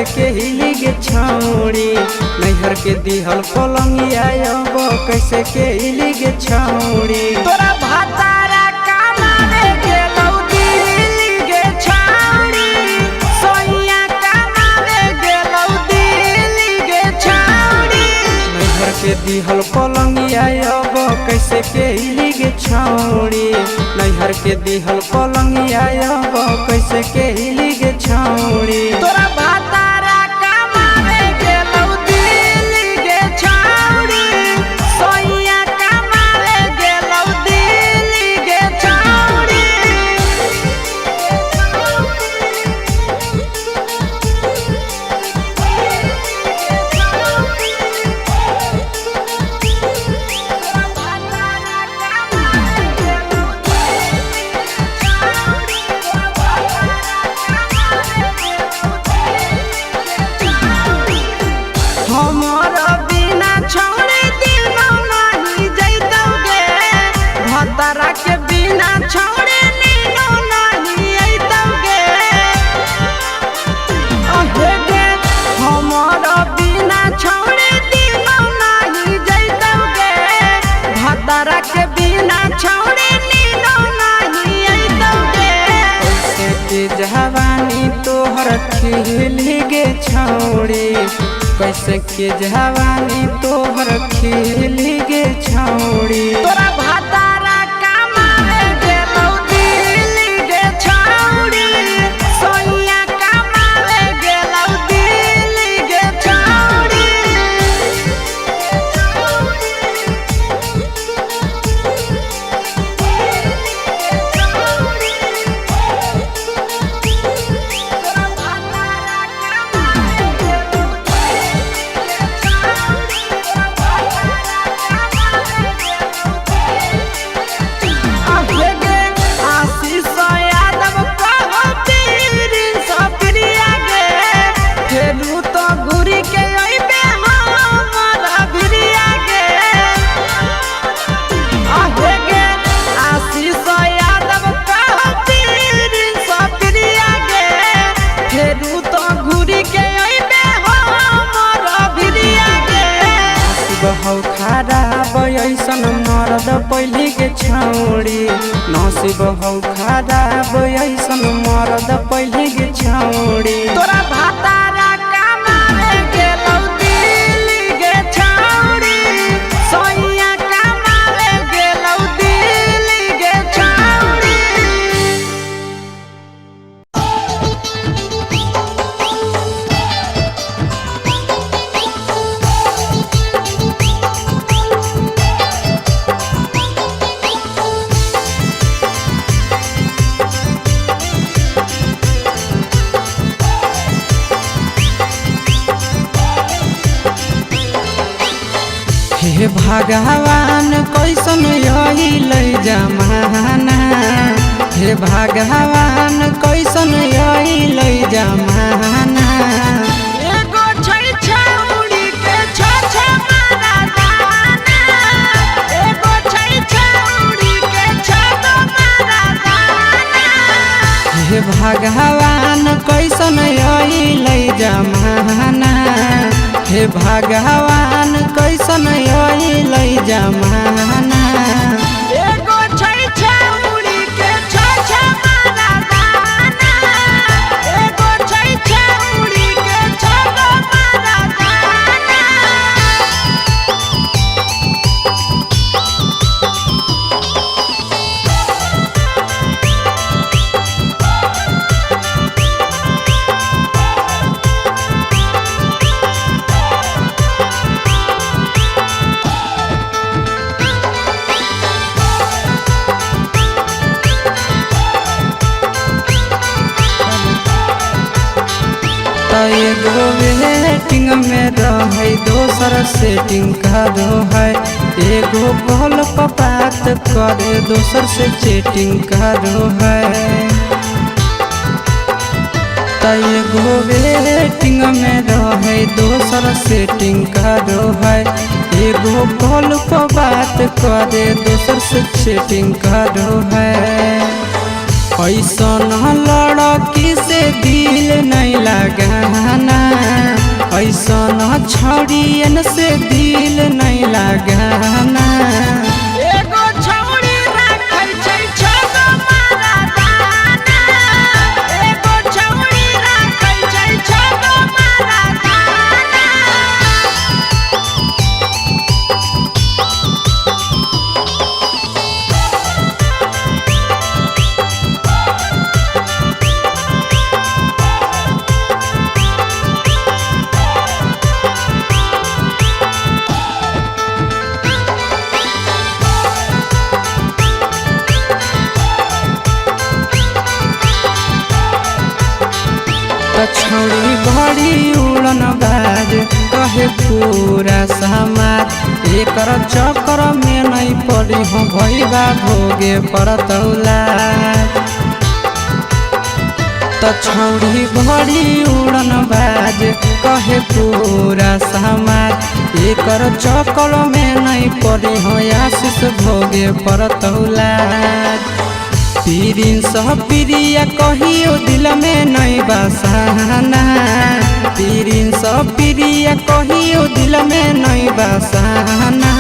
कैसे के हिली गे छौड़ी। नैहर के दिहल पलंगिया अब कैसे के हिली गे छौड़ी। तोरा भातारा कमावे गेलौ दिल्ली गे छौड़ी, सोइया कमावे गेलौ दिल्ली गे छौड़ी। नैहर के दिहल पलंगिया अब कैसे के हिली गे छौड़ी। नैहर के दिहल पलंगिया अब कैसे के हिली गे छौड़ी। तोरा भातारा कमावे गेलौ दिल्ली गे छौड़ी, सोइया कमावे गेलौ दिल्ली गे छौड़ी। हमर बिना छौड़ी दिनो नाही जैतौ गे, भतरा के बिना छौड़ी नीनो नाही अइतौ गे। अहे गे, हमर बिना छौड़ी दिनो नाही जैतौ गे, भतरा के बिना छौड़ी नीनो नाही अइतौ गे। कैसे के जवानी तोहर खिली गे छौड़ी। कैसे के जवानी तोहर खिली गे छौड़ी। तोरा भातारा कमावे गेलौ दिल्ली गे छौड़ी, सोइया कमावे गेलौ दिल्ली गे छौड़ी। अहे गे, आशीष यादव कहो पीर सप्रिया गे, फेरू तो घुरी के अइबे हमर भिरिया गे। अहे गे, आशीष यादव कहो पीर सप्रिया गे, फेरू तो घुरी के अइबे हमर भिरिया गे। नसीब हौ खराब ऐसन मरद पहली के छौड़ी। नसीब हौ खराब ऐसन मरद पहली के छौड़ी। तोरा भातारा कमावे गेलौ दिल्ली गे छौड़ी, सोइया कमावे गेलौ दिल्ली गे छौड़ी। हे भगवान कैसन अइलै जमाना। हे भगवान कैसन अइलै जमाना। एगो छै छौड़ी के छ छ मारा दाना, एगो छै छौड़ी के छ गो मारा दाना। हे भगवान कैसन अइलै जमाना। हे भगवान कैसन अइलै जमाना। एगो छै छौड़ी के छ छ मारा दाना, एगो छै छौड़ी के छ गो मारा दाना। त एगो वेटिंग में रहै दोसर सेटिंग करो है। एगो कॉल पर बात करे दोसर से चैटिंग करो है। त एगो वेटिंग में रहै दोसर सेटिंग करो है। एगो कॉल पर बात करे दोसर से चैटिंग करो है। ऐसन लड़की से दिल नहीं लगाना। ऐसन छौड़ियन से दिल नहीं लगाना। एगो छौड़ी राखै छै छगो मरदाना। एगो छौड़ी राखै छै छगो मरदाना। त छौड़ी बड़ी उड़न बाज कहे पूरा समाज, एकर चक्कर में नहीं पड़ी हो भैबा भोगे परतौला। त छौड़ी बड़ी उड़न बाज कहे पूरा समाज, एकर चक्कर में नहीं पड़ी हो आशीष भोगे परतौला। पीरिन सब प्रिया कहियो दिल में नहीं बसाना, पीरिन सब प्रिया कहियो दिल में नहीं बसाना।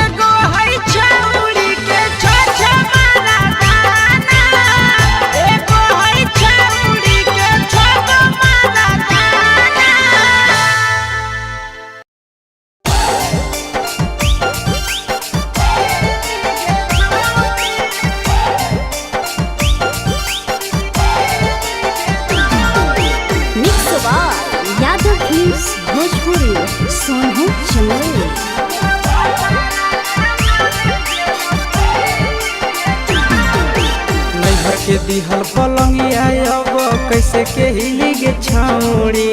एगो है छौड़ी के छ छ मरदाना। एगो है छौड़ी के छगो मरदाना। Mix by Yadav films Bhojpuri Sonu Chamoli. नैहर के दिहल पलंगिया अब कैसे के हिली गे छौड़ी,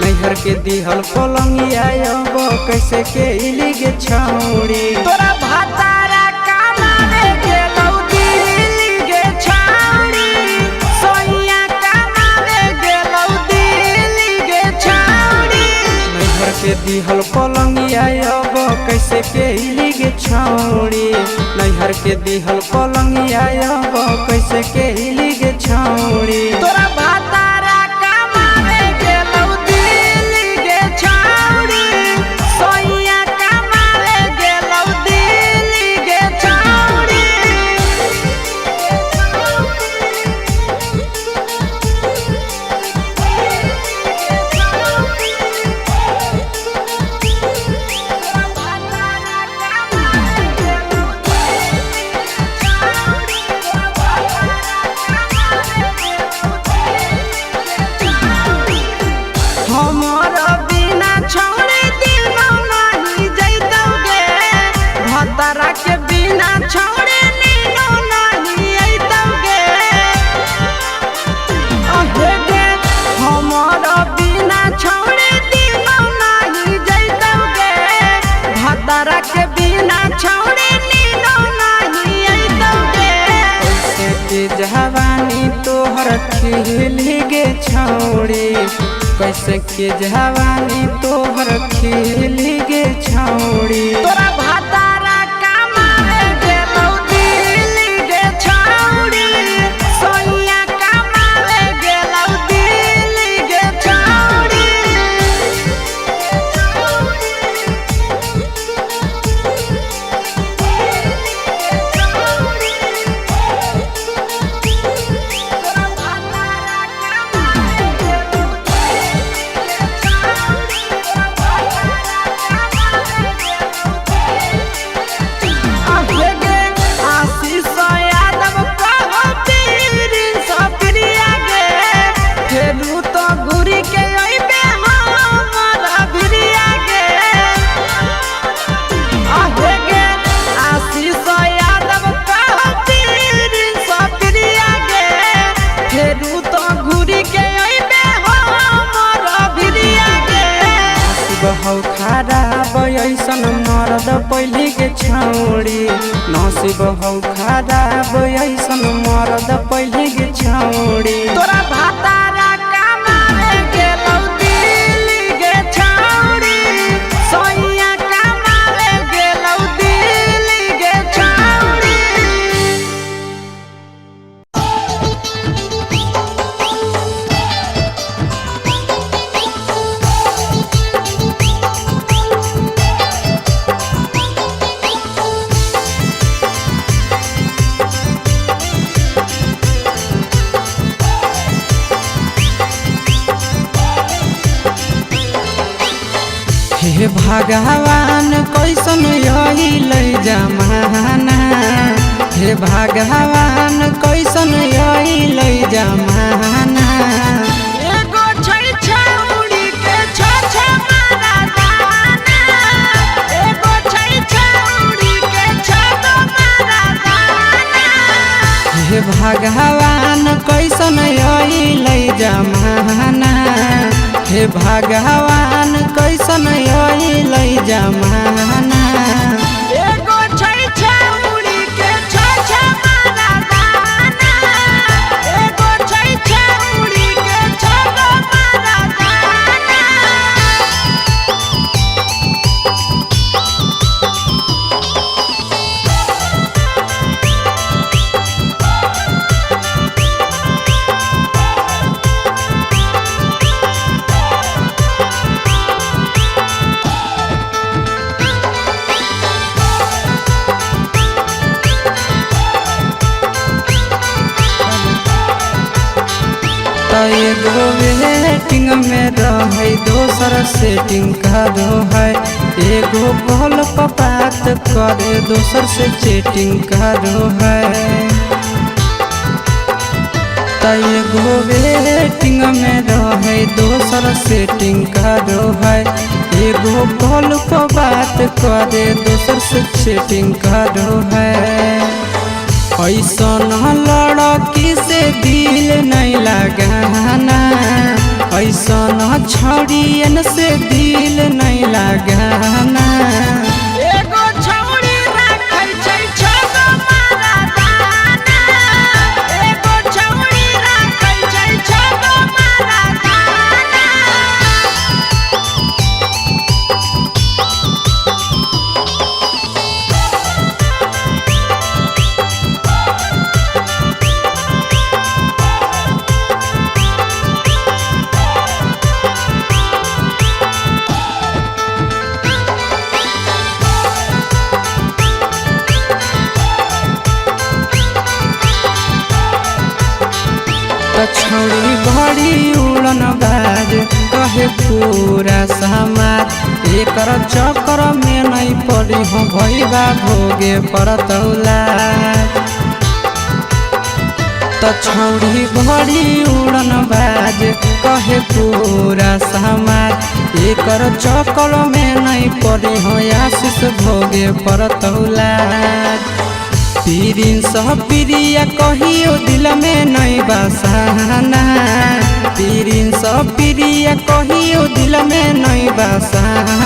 नैहर के दिहल पलंगिया अब कैसे के हिली गे छौड़ी। तोरा भातारा कमावे गेलौ दिल्ली गे छौड़ी। सोइया कमावे गेलौ दिल्ली गे छौड़ी। नैहर के दिहल पलंगिया अब कैसे के हिली गे छौड़ी, नैहर के दिहल पलंगिया अब कैसे के हिली गे छौड़ी। तोरा भातारा कमावे गेलौ दिल्ली गे छौड़ी। सोइया कमावे गेलौ दिल्ली गे छौड़ी। हमर बिना छौड़ी दिनो नाही जैतौ गे। भतरा के बिना छौड़ी नीनो नाही अइतौ गे। अहे गे हमर बिना छौड़ी दिनो नाही जैतौ गे। भतरा के बिना छौड़ी नीनो नाही अइतौ गे। कैसे के जवानी तोहर खिली गे छौड़ी, कैसे के जवानी तोहर खिली गे छौड़ी। तोरा भातारा कमावे गेलौ दिल्ली गे छौड़ी। सोइया कमावे गेलौ दिल्ली गे छौड़ी। आशीष यादव कहो पीर सप्रिया गे। फेरू तो घुरी के अइबे हमर भिरिया गे। अहे गे आशीष यादव कहो पीर सप्रिया गे। फेरू तो घुरी के अइबे हमर भिरिया गे। नसीब हौ खराब ऐसन मरद पहली के छौड़ी, नसीब हौ खराब ऐसन मरद पहली के छौड़ी। तोरा भातारा कमावे गेलौ दिल्ली गे छौड़ी। सोइया कमावे गेलौ दिल्ली गे छौड़ी। हे भगवान कैसन अइलै जमाना, हे भगवान कैसन अइलै जमाना। एगो छै छौड़ी के छ छ मरदाना, एगो छै छौड़ी के छ गो मरदाना। हे भगवान कैसन अइलै जमाना, हे भगवान कैसन अइलै जमाना। एगो छै छौड़ी के छ छ मरदाना, एगो छै छौड़ी के छ गो मरदाना। त एगो वेटिंग में रहै दोसर सेटिंग करो है, एगो कॉल पर बात करे दोसर से चैटिंग करो है। त एगो वेटिंग में रहै दोसर सेटिंग करो है, एगो कॉल पर बात करे दोसर से चैटिंग करो है। ऐसन लड़की से दिल नहीं लगाना, ऐसन छड़ियन से दिल नहीं लगाना। एगो छौड़ी राखै छै छ गो मरदाना, एगो छौड़ी राखै छै छ गो मरदाना। त छौड़ी बड़ी उड़न बाज कहे पूरा समाज, एकर चक्कर में नहीं पड़ी हो भैबा भोगे परतौला। त छौड़ी बड़ी उड़न बाज कहे पूरा समाज, एकर चक्कर में नहीं पड़ी हो आशीष भोगे परतौला। पीरिन सब प्रिया कहियो दिल में नहीं बसाना, पीरिन सब प्रिया कहियो दिल में नहीं बसाना।